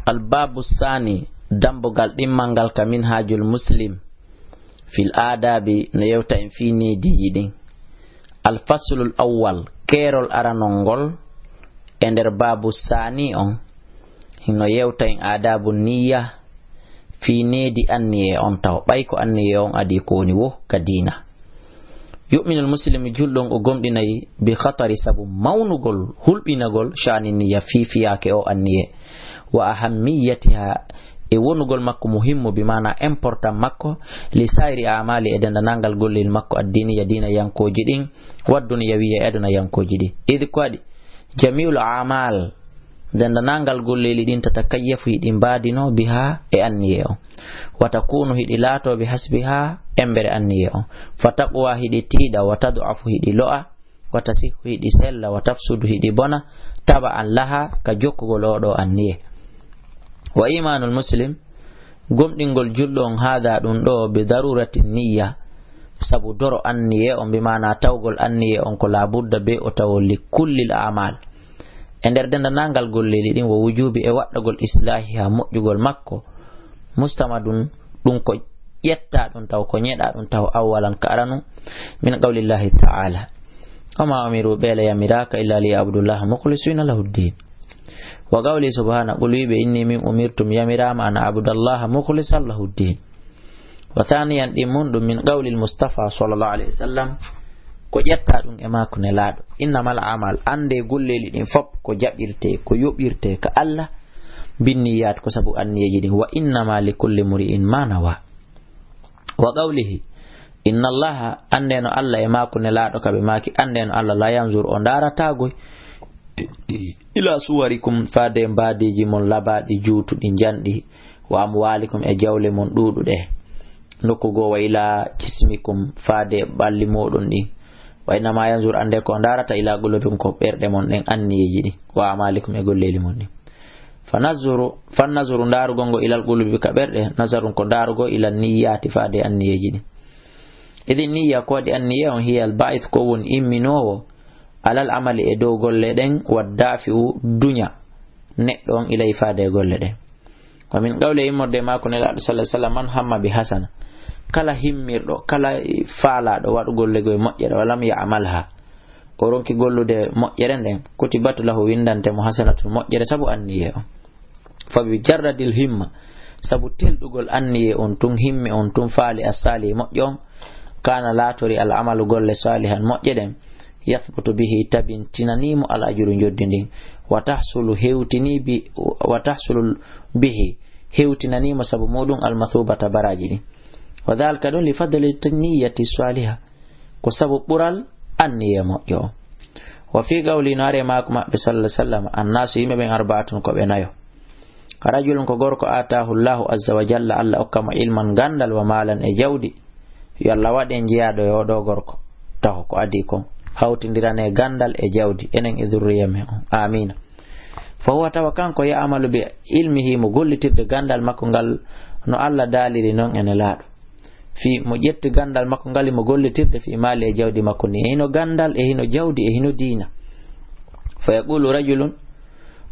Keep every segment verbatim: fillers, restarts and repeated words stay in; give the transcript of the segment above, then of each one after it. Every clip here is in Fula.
Albaabu saani, dambugal ɗimmal ngal ka Minhaajul Muslim fil aadaabi, no yewta en fii neediiji ɗin. Alfaslul awwal, keerol aranol ngol e nder baabu saani on, hino yewta en aadaabu niyya, fii needi anniyee on taw, ɓay ko anniyee on adii ko woni woo ka diina. Yu'minul muslimu, julɗo on o gomɗinay, bi khatari, sabu mawnugol, hulɓinagol, sha'ni niyya, fii fiyaake o anniyee, wa ahammiyatiha, e wonugol makko muhimmu, bi maana important makko, li sa'iri a'mali, e dendanangal gollel makko, addiniya, diinayankooji ɗin, wa duniyawiyya, e adunayankooji ɗin. Idi ko waɗi, jami'ul a'mal, dendanangal golleeli ɗin, tatakayyafu, hiɗi mbaadinoo, biha, e anniyee on. Wa takunu, hiɗi laatoo, bi hasbiha, embere anniyee on. Fa taqwa, hiɗi tiiɗa, wa tad'afu, hiɗi lo'a, wa tasihhu, hiɗi sella, wa tafsudu, hiɗi bona, taba'an laha, ka jokkugol oo ɗoo anniyee. Wa imanul muslim, gomɗingol julɗo on, haada, ɗum ɗoo, bi darurati niyya, sabu doro anniyee on, bi maana tawgol anniyee on ko laabudda bee o tawo li kullil a'mal. E nder dendanangal golleeli ɗin, wo wujubi, e waɗɗagol islahiha, moƴƴugol makko, mustamadun, ɗum ko ƴetta ɗum taw, ko ñeɗa ɗum taw, awwalan ka aranu, min qawlillahi ta'ala, wa ma umiru, ɓeele yamiraaka, illa li ya'budullaha mukhlisina lahu ddin. Wa qawli subhana, qul wiɓe, inni min umirtum, yamiraama an a'budallaha mukhlisan lahu ddin. Wa thaniyan, ɗimmun ɗum, min qawlil Mustafa sallallahu alayhi wa sallam, ko ƴetta ɗum e maaku Nelaaɗo, innamal a'mal, annde golleeli ɗin fof ko jaɓirte, ko yoɓirte ka Allah, binniyat, ko sabu anniyeeji ɗin, wa innama li kulli mri'in ma nawa. Wa qawlihi, inna Allaha, annde no Allah e maaku Nelaaɗo ka ɓe maaki, annde no Allah la yanzur, o ndaarataa goy, ila suwarikum, faade mbaadiiji mon labaaɗi, juutuɗi, njanɗi, wa amwalikum, e jawle mon ɗuuɗuɗe. Nokku goo, wa ila jismikum, faade ɓalli mooɗon ɗin. Wa innama yanzur, annde ko o ndaarata, ila qulubikum, ko ɓerɗe mon ɗen, anniyeeji ɗin, wa amalikum, e golleeli mon ɗin. Fa nazuru, fan nazuru, ndaarugol ngo, ilal qulubi, ka ɓerɗe, nazarun, ko ndaarugol, ila niyyati, faade anniyeeji ɗin. Idin niyya, ko waɗi anniyee on, hiya al ba'ith, ko woni imminoowo, alal amali, e dow golle ɗen, wa dafi'u, duña neɗɗo on, ilay, faade e golle ɗen. Wa min qawli, immorde e maaku Nelaaɗo sallallahu alayhi wa sallam, man hamma bi hasana, kala himmirɗo, kala faalaaɗo waɗugol golle goo e moƴƴere, wa lam ya'malha, o ronki gollude moƴƴere nden, kutibat lahu, winndante mo, hasanatun, moƴƴere, sabu anniyee on. Fa bi mujarradil himma, sabu telɗugol anniyee on tun, himme on tun, faale as-salihi, moƴƴo on, kana, laatori, al amalu, golle, salihan, moƴƴe ɗen, yathbutu bihi, tabintinanii mo al ajru, njoddi ndin, wa tahsulu, hewtinii bi, wa tahsulu bihi, hewtinanii mo sabu muɗum, al mathubata, baraaji ɗin. Wa dhalika, ɗum, li fadli niyyati saliha, ko sabu ɓural anniyee moƴƴo on. Wa fi qawli, no ari e maaku maɓɓe sallallahu alayhi wa sallam, annaasu, yimɓe ɓen, arba'atun, ko ɓe nayo. Rajulun, ko gorko, ataahu Allahu azza wa jalla, Allah okka mo, ilman, ganndal, wa maalan, e jawdi. Yo Allah waɗ en jeyaaɗo e oo ɗoo gorko, taho ko adii kon, hawtindiranee ganndal e jawdi, enen e zurriya men on. Aamiina. Fa huwa, tawa kanko, ya'malu bi ilmihi, mo gollitirde ganndal makko ngal no Allah daaliri non e Nelaaɗo. Fii mo ƴetti ganndal makko ngal, mo gollitirde fii maali, e jawdi makko ndin. E hino ganndal, e hino jawdi, e hino diina. Fa yaqulu rajulun,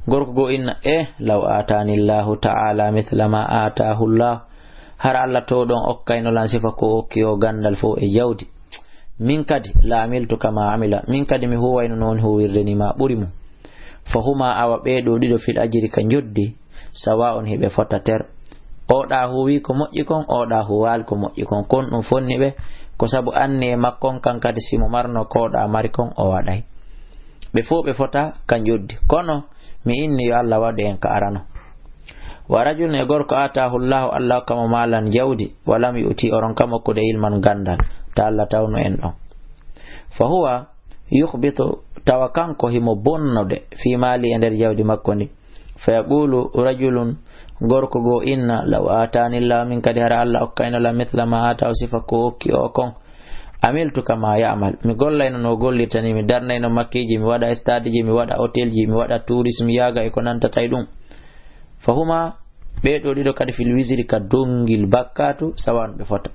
gorko goo inna, eh, law aataani Allahu ta'ala mithla ma aataahu Allah. Hara Allah toowɗo on okkayno lan sifa ko o okki oo ganndal fow e jawdi. Min kadi, la amiltu kama amila. Min kadi mi huuwayno non huuwirde nii maa ɓuri mo. Fa huma, awa ɓee ɗoo ɗiɗo, fil ajri, ka njoddi, sawa'un, hiɓe fota ter. Oo ɗaa huuwi ko moƴƴi kon, oo ɗaa huuwaali ko moƴƴi kon. Kon ɗum fonni ɓe, ko sabu anniyee makko on kan kadi, si mo marno ko oo ɗaa mari kon, o waɗay. Ɓe fow ɓe fota ka njoddi. Kono mi inni yo Allah waɗu en ka arano. Wa rajulun, e gorko, ataahu Allahu, Allah okka mo maalan, jawdi, wa lam yu'ti, o ronka mo okkude ilman, ganndal, ta Allah tawnu en ɗon. Fa huwa yukhbitu, tawa kanko himo bonnude, fii maali, e nder jawdi makko ndin. Fa yaqulu rajulun, gorko goo inna, law aataani Allahu, min kadi hara Allah okkayno lan mithla ma aataahu, sifa ko okki oo kon. Amiltu kama ya'mal, mi gollayno no o gollirta nii, mi darnayno makkiiji, mi waɗa stadeji, mi waɗa hotelji, mi waɗa tourisme yaaga e ko nantata e ɗum. Fa huma, ɓee ɗoo ɗiɗo kadi, fil wizri, ka donngil bakkaatu, sawa'un, ɓe fota.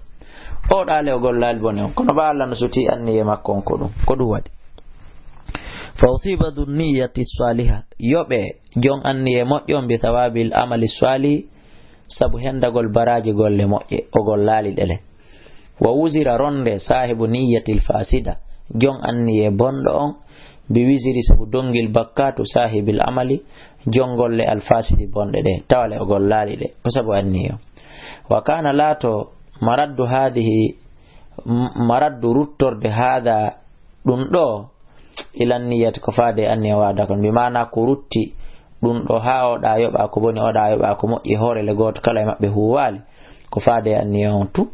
Oo ɗaa le o gollaali bone on, kono ɓaa Allah no sutii anniyee makko on ko ɗum, ko ɗum waɗi. Fa usiba dhu niyati saliha, yoɓe jon anniye moƴƴo on bi thawabil amali salihi, sabu hendagol baraji golle moƴƴe o gollaali ɗe le. Wa wuzira ronde sahibu niyatil fasida, jon anniye bonɗo on, bi wiziri sabu dongil bakkatu sahibil amali, jon golle al fasidi bonɗe ɗe, tawale o gollaali ɗe ko sabu anniye on. Wa kana laato maraddu hadihi, m-, maraddu ruttorde hada ɗum ɗo, ilan niyati ko faade e anniya waada kon. Bi maana ko rutti ɗum ɗo haa oɗa yoɓa ko boni, oɗa yoɓa ko moƴƴi, hoore le gooto kala e maɓɓe huuwaali, ko faade e anniya on tu.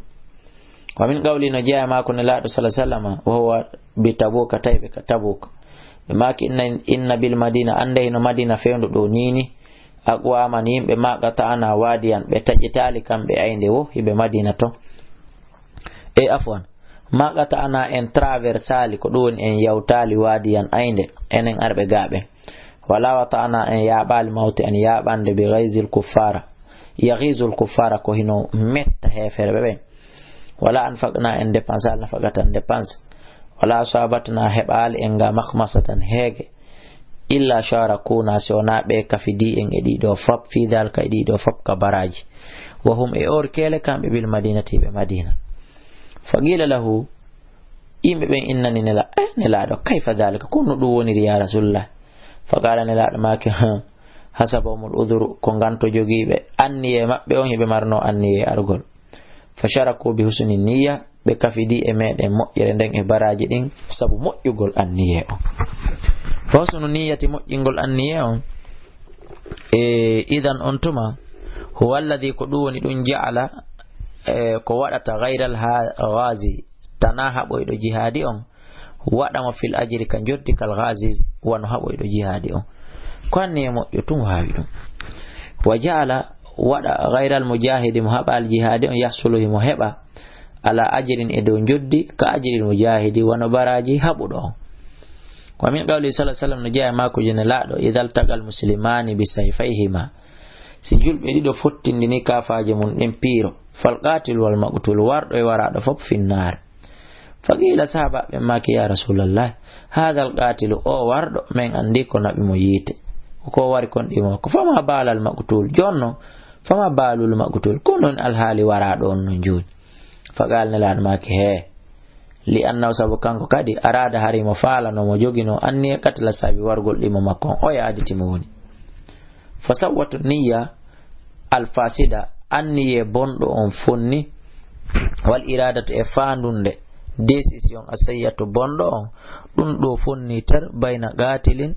Wa min qawli, no jeyaa e maako Nelaaɗo sala sallama, wa huwa bi Tabuka, tawi ɓe ka Tabuk. Ɓe maaki, inna, inna bil Madina, annde hino Madina fewndo ɗo niini, aqwaman yimɓe, ma qata'ana wadiyan, ɓe taƴitaali kamɓe aynde wo, hiɓe Madina ton. E afwan, ma qata'ana en traversali, ko ɗum woni en yawtaali wadiyan aynde, enen arɓe gaaɓe. Wala wata'ana en yaaɓaali mawte en yaaɓande bi ghayzil kuffara, yaghizul kuffara ko hino metta heeferɓe ɓen. Wala anfaqna en dépensali nafaqatan dépense. Wala asabatna heɓaali en nga makhmasatan heege. Illa sharakuna, si wonaa ɓe kafidi en e ɗiɗo fop, fi dhalika e ɗiɗo fop ka baraji. Wa hum e or kele kamɓe bil madinati ɓe Madina. Fa qila lahu, yimɓe ɓen innani Nela-, eh, Nelaaɗo, kayfa dhalika, ko no ɗum woniri ya Rasulullah? Fa qala Nelaaɗo maaki, ha, hasabahumul udhru, ko nganto jogiiɓe, anniye maɓɓe on hiɓe marno anniye argol. Fa sharaku bi husni niyya, ɓe kafidi e meɗen moƴƴere nden e baraji ɗin sabu moƴƴugol anniye on. Fa husnu niyyati, moƴƴingol anniye on. E idan on tuma, huwa alladhi, ko ɗum woni ɗum, ja'ala, e ko waɗata ghayral ha-, ghazi, tana haɓoyɗo jihaadi on, waɗa mo fil ajri ka njoddi kal ghazi, wano haɓoyɗo jihaadi on. Ko anniye moƴƴo tun waawi ɗum. Wa ja'ala, waɗa ghayral mujahidi, mo haɓaali jihaadi on, yahsulu, himo heɓa, ala ajrin, e dow njoddi, ka ajril mujahidi, wano baraji haɓuɗo on. Wa min qawli sala sallam, no jeyaa e maakuji Nelaaɗo, idha altaqa almuslimani bi sayfayhima, si julɓe ɗiɗo fottindini kaafaaje mun ɗen piiro, fal qatilu wal maqtul, warɗo e waraaɗo fof finnaare. Fa qila, sahaaba ɓen maaki, ya Rasulallah, hadha al qatilu, o warɗo, men andi ko naɓi mo yiite. Ko wari kon ɗimo ko, fama balal maqtul, jonno, fama balul maqtul, ko non alhaali waraaɗo on no jooni? Fa qala, Nelaaɗo maaki, he, li annahu, sabu kanko kadi, arada, hari mo faalano, mo jogino anniye, qatla, saabi wargol ɗimo makko on, o yaaditi mo woni. Fa sawwatu niyya al fasida, anniye bonɗo on fonni, wal iradatu, e faandunde, décision, as sayyatu, bonɗo on, ɗum ɗo fonni ter bayna qatilin,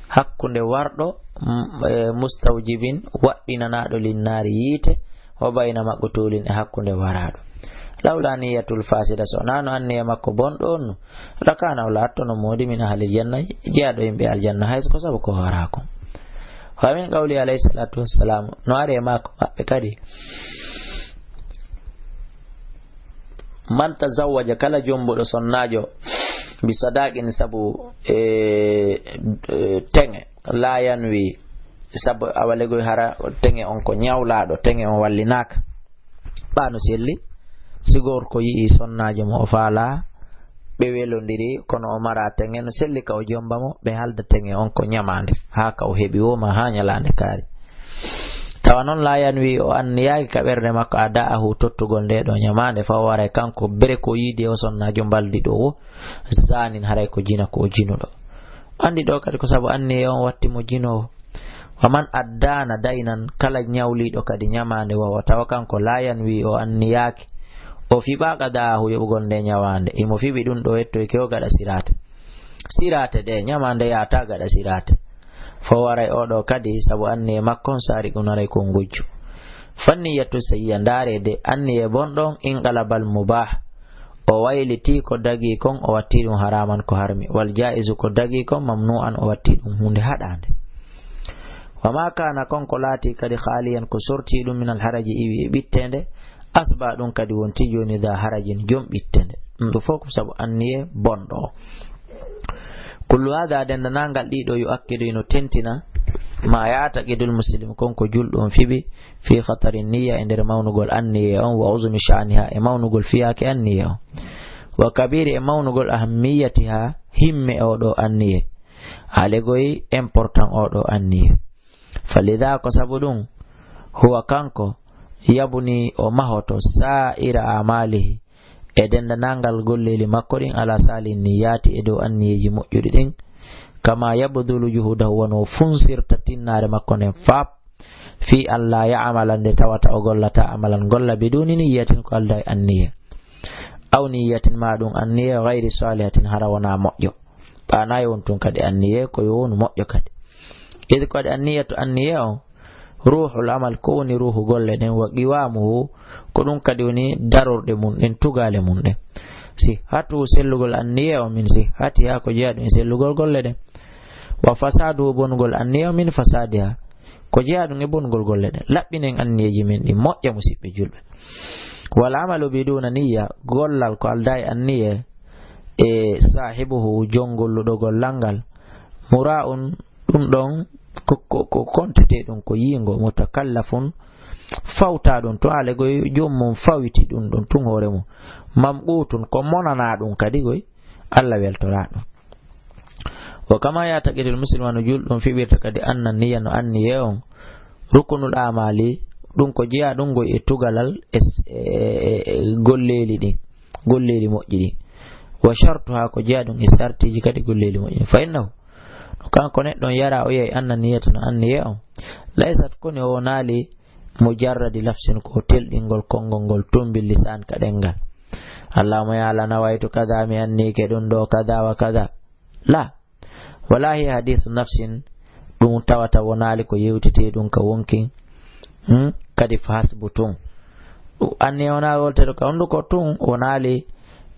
hakkunde warɗo, m-, e mustawjibin, waɗɗinanaaɗo linnaari yiite, wa bayna maqtulin, e hakkunde waraaɗo. Lawla niyatul fasida, so naano anniye makko bonɗo on, lakana, o laattono moodi min ahlil janna, jeyaaɗo yimɓe aljanna, hayso ko sabu ko horaa kon. Wa min qawli alayhi salatu wassalamu, no ari e maako maɓɓe kadi, man tazawwaja, kala jombuɗo sonnaajo, bi sadaqin, sabu, e, e, teŋe, la yanwi, sabu awa legoy hara teŋe on ko ñawlaaɗo, teŋe on wallinaaka. Ɓaa no selli, si gorko yi'i sonnaajo mo o faalaa, ɓe welondiri, kono o mara teŋe, no selli ka o jomba mo, ɓe halda teŋe on ko ñamaande, haa ka o heɓi wo ma haa ñalaande kaari. Tawa non la yanwi, o anniyaaki ka ɓernde makko, ada'ahu, tottugol nde ɗo ñamaande, fa o waray kanko bere ko yiide o sonnaajo mbaldi ɗo wo, zanin, haray ko jina ko o jinuɗo. Andi ɗo kadi ko sabu anniye on watti mo jinoowo. Wa man addana daynan, kala ñawliiɗo kadi ñamaande wawa, tawa kanko la yanwi, o anniyaaki, o fiɓa qada'ahu, yoɓugol nde ñawaande, himo fiɓi ɗum ɗo, yettoyke o gaɗa siraate. Siraate ɗe, ñamaande yaata gaɗa siraate. Fo waray oɗo kadi, sabu anniye makko on saari ɗum aray ko ngujju. Fanniyatu sayya, ndaarede anniye bonɗo on, inqalabal mubah, o wayliti ko dagi kon, o watti ɗum haraman ko harmi. Wal jaizu, ko dagi kon, mamnu'an, o watti ɗum huunde haɗaande. Wa ma kana, kon ko laati kadi, khaliyan, ko sorti ɗum, minal haraji, iwi e ɓitteende, asba, ɗum kadi wonti jooni da harajin, jom ɓitteende. Ɗum ɗo fof ko sabu anniye bonɗo o. Kullu hada, dendanangal ɗiɗo, yu akkidu, ino tentina, ma ya'taqidul muslim, kon ko julɗo on fiɓi, fi khatari niyya, e nder mawnugol anniye on, wa uzumi sha'niha, e mawnugol fiyaake anniye on, wa kabiri, e mawnugol ahammiyatiha, himme oɗo anniye. Halegoy important oɗo anniye. Falida, ko sabu ɗum, huwa kanko, yabni, o mahoto, sa'ira amalihi, e dendanangal golleeli makko ɗin, ala salihin niyyati, e dow anniyeeji moƴƴuɗi ɗin, kama yabdulu juhudahu, wano funsirta tinnaare makko nden faap, fi an la ya'mala, nde tawata o gollata amalan golla, biduni niyyatin, ko aldaa e anniye, aw niyyatin, ma ɗum anniye, gayri salihatin, hara wona moƴƴo. Ɓaanayi on tun kadi anniye ko yo wonu moƴƴo kadi. Id ko adi anniya to anniye on, ruuhul amal, ko woni ruuhu golle ɗen, wa qiwamuhu, ko ɗum kadi woni darorɗe mum ɗen, tugaale mum ɗen. Sihhatu, sellugol anniye on, min sihhatiha, ko jeyaa ɗum e sellugol golle ɗen. Wa fasaduhu, bonugol anniye on, min fasadiha, ko jeyaa ɗum e bonugol golle ɗen. Laɓɓinen anniyeeji men ɗin moƴƴa, musiɓɓe julɓe. Wal amalu biduna niyya, gollal ko aldaa e anniye, e saahibuhu, jom golluɗo gollal ngal, mura'un, ɗum ɗon ko, ko, ko kontetee ɗum ko yiingo, mutakallafun, fawtaa ɗum tun, halegoy joom mum fawiti ɗum ɗon tun hoore mum, mamqutun, ko monanaa ɗum kadi goy, Alla weltoraa ɗum. Wa kama ya'taqidul muslimu, no julɗo on fiɓirta kadi, anna niyya, no anniye on, rukunul amali, ɗum ko jeyaa ɗum goy e tugalal e, e, e, e golleeli ɗin, golleeli moƴƴi ɗin. Wa shartuha, ko jeyaa ɗum e sartiiji kadi golleeli moƴƴi ɗin. Fa innahu, no kanko neɗɗo on, yara, o yi'ay, anna niyyata, no anniye on, laysat, koni o wonaali, mujarradi lafsin, ko telɗingol konngol ngol tun, bil lisan, ka ɗemngal. Allahumma ya Allah, nawaytu kada, mi anniyike ɗum ɗo, kada wa kada. La. Wala hiya hadithu nafsin, ɗum tawata wonaali ko yewtetee ɗum ka wonki, hmm? Kadi fahasbu tun. Anniye wona wolteeɗo ka hunnduko tun, wonaali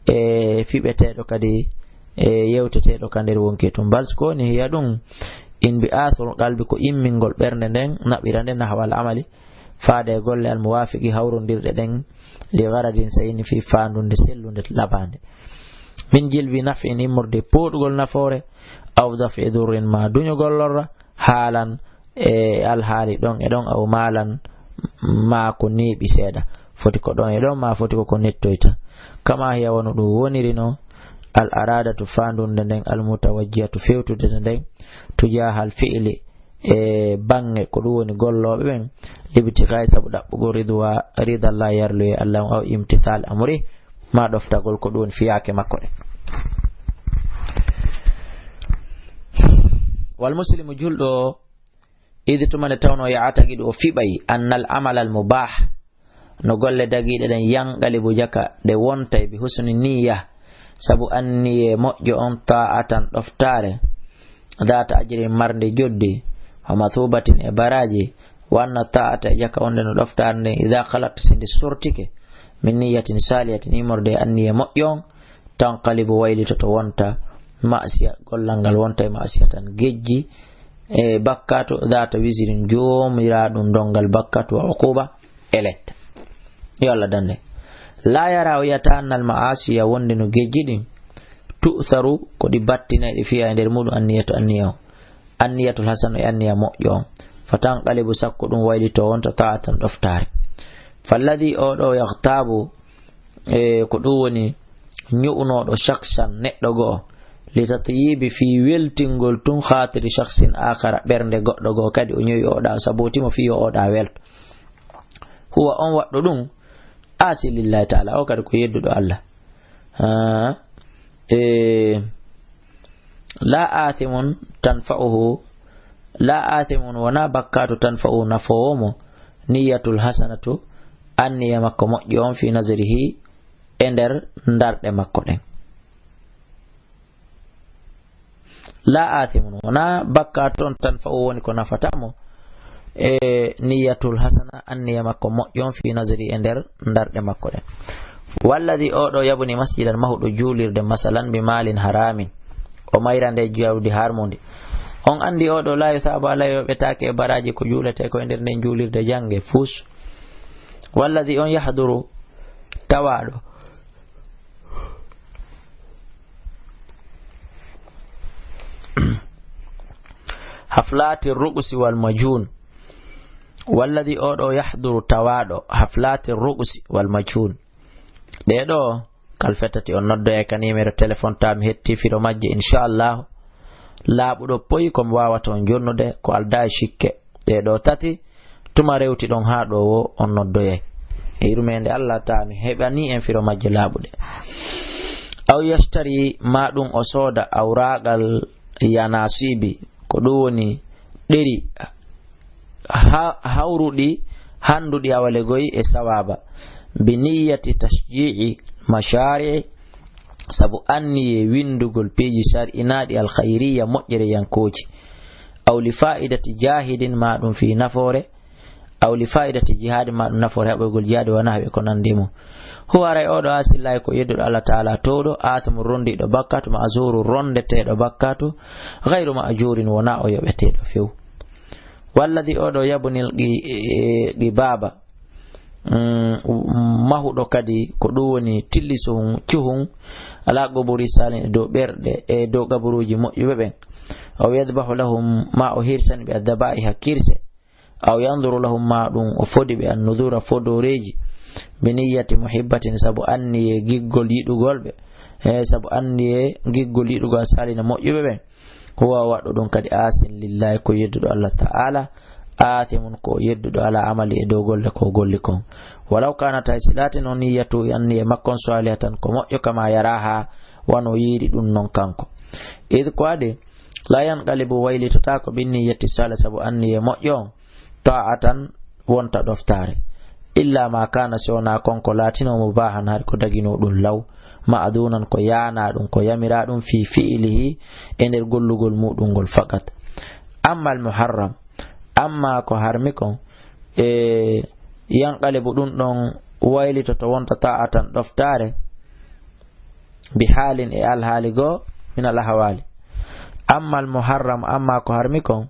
e fiɓeteeɗo kadi e yewteteeɗo ka nder wonki tun. Bal ko woni hiya ɗum, inbi'athul qalbi, ko immingol ɓernde nden, naɓira nde, nahwal amali, faade e golle, al muwafiqi, hawrondirɗe ɗen, li garadin, seyni, fii faandunde, sellunde, labaande. Min jilbi naf'in, immorde pooɗugol nafoore, aw daf'i durrin, ma duñugol lorra, haalan, e alhaali ɗon e ɗon, aw maalan, ma ko neeɓi seeɗa. Foti ko ɗon e ɗon, ma foti ko ko nettoyta. Kama hiya, wano ɗum woniri no, al aradatu, faandunde nden, al mutawajjihatu, fewtude nden, tujahal fi'li, e baŋŋe ko ɗum woni gollooɓe ɓen, libtigaay, sabu ɗaɓɓugol, ridwa, ridallah, yarluye Allah on, aw imtithal amri, ma ɗoftagol ko ɗum woni fiyaake makko ɗen. Wal muslimu, julɗo o, idi tuma nde tawno ya'taqidu, o fiɓay, annal amal al mubah, no golle dagiiɗe ɗen, yanqalibu, jaka ɗe wontay, bi husni niyya, sabu anniye moƴƴo on, ta'atan, ɗoftaare, data ajrin, marnde joddi, wa mathubatin, e baraaji, wa anna ta'ata, e jaka wonde no ɗoftaare nden, ida khalat, si nde sortike, min niyyatin salihatin, immorde e anniye moƴƴo on, tanqalibu, waylitoto, wonta ma'siya, gollal ngal wonta e ma'siyatan, gejji, e bakkatu, data wizrin, joomiraaɗum dongal bakkatu, wa uquba, e letta. Yo Allah dande. La yara, o yi'ata, annal ma'asiya, wonde no gejji ɗin, tu'tharu, ko ɗi battinayɗi, fiha, e nder muɗum, anniyatu, anniya on, anniyatul hasanu, e anniya moƴƴo on, fa tanqalibu, sakko ɗum waylito, wonta ta'atan, ɗoftaare. Falladi, o ɗo, yaghtabu, e ko ɗum woni ñu'unooɗo shakhsan, neɗɗo go'o, li tatyibi, fii weltingol tun, khatiri shakhsin akhara, ɓernde goɗɗo go'o kadi, o ño'i oɗa, o saboti mo fii yo oɗa welto. Huwa, on waɗɗo ɗum, asi lillahi ta'ala, o kadi ko yedduɗo Allah. Ha? E, la athimun tanfa'uhu, la athimun, wona bakkatu, tanfa'uhu, nafoowo mo, niyyatul hasanatu, anniya makko moƴƴo on, fi nazrihi, e nder ndarɗe makko ɗen. La athimun, wona bakkatu on tanfa'uhu, woni ko nafata mo, e niyyatul hasana, anniya makko moƴƴo on, fi nazri, e nder ndarɗe makko ɗen. Walladi, o ɗo, yabni masjidan, mahuɗo juulirde, masalan, bi malin haramin, o mayra nde jawdi harmundi. On andi o ɗo, la yusabu alayhi, o ɓetaake e baraaji ko juulete ko e nder nden juulirde, jange, fus. Walladi, on yahduru, tawaɗo, haflati ruqsi wal majun. Walladi, o ɗo, yahduru, tawaɗo, haflati ruqsi wal majun. Ɗe ɗo, kalfetati on noddoya ka nimero telefon ta, mi hetti firo majje, inchallahu. laaɓuɗo poyi ko mo waawata on jonnude ko aldaa e sikke. Ɗee ɗoo tati, tuma rewti ɗon haa ɗoo woo on noddoyay. E yurmeende Allah taa mi heɓanii en firo majje laaɓuɗe. Aw yashtari, maa ɗum o sooda, awraagal yanasibi, ko ɗum woni ɗeri ha-, hawruɗi, hannduɗi awalegoy e sawaaba. Bi niyyati tashji'i mashari'i, sabu anniyee winndugol piiji sar'inaaɗi alkhayriya moƴƴereyankooji. Aw li fa'idati jahidin, maa ɗum fii nafoore. Aw li fa'idati jihadi, maa ɗum nafoore haɓoygol jihadi wa nahwi ko nanndi mum. Huwa, haray oo ɗoo aasillahi ko yedduɗo Allah Ta'ala toowɗo, aathimu rondiiɗo bakkatu, ma'zuru rondeteeɗo bakkatu, ghayru ma'jurin wonaa o yoɓeteeɗo few. Walladhi, oo ɗoo yabnil qi-, e, qibaba, mm, mahuɗo kadi ko ɗum woni tillisuhun, cuhun, ala quburi salin e dow ɓerɗe, e dow qaburuuji moƴƴuɓe ɓen. Aw yadhbahu lahum, maa o hirsani ɓe adhaba'iha kirse. Aw yanzuru lahum, maa ɗum o fodi ɓe annuzura fodooreeji. Bi niyyati muhibbatin, sabu anniyee giggol yiɗugol ɓe. E sabu anniyee giggol yiɗugol salina moƴƴuɓe ɓen. Huwa, waɗɗo ɗum kadi, aasin lillahi, ko yedduɗo Allah Ta'ala, aathimun, ko yedduɗo ala amali e dow golle ko golli kon. Walaw kanat, hay si laatino niyyatu, anniye makkon, salihatan, ko moƴƴo, kama yaraha, wano yiiri ɗum non kanko. Id, ko ade, la yanqalibu, waylitotaako, bin niyyati salih, sabu anniye moƴƴo on, ta'atan, wonta ɗoftaare. Illa ma kana, si wonaa kon ko laatino mubahan, hari ko daginoo ɗum law, ma'dunan, ko yaanaa ɗum, ko yamiraa ɗum, fi fi'lihi, e nder gollugol muɗum ngol faqat. Amma al muharram, amma ko harmi kon, e yanqalibu, ɗum ɗon waylitoto, wonta ta'atan, ɗoftaare, bi halin, e alhaali goo, min al ahwali. Amma al muharram, amma ko harmi kon,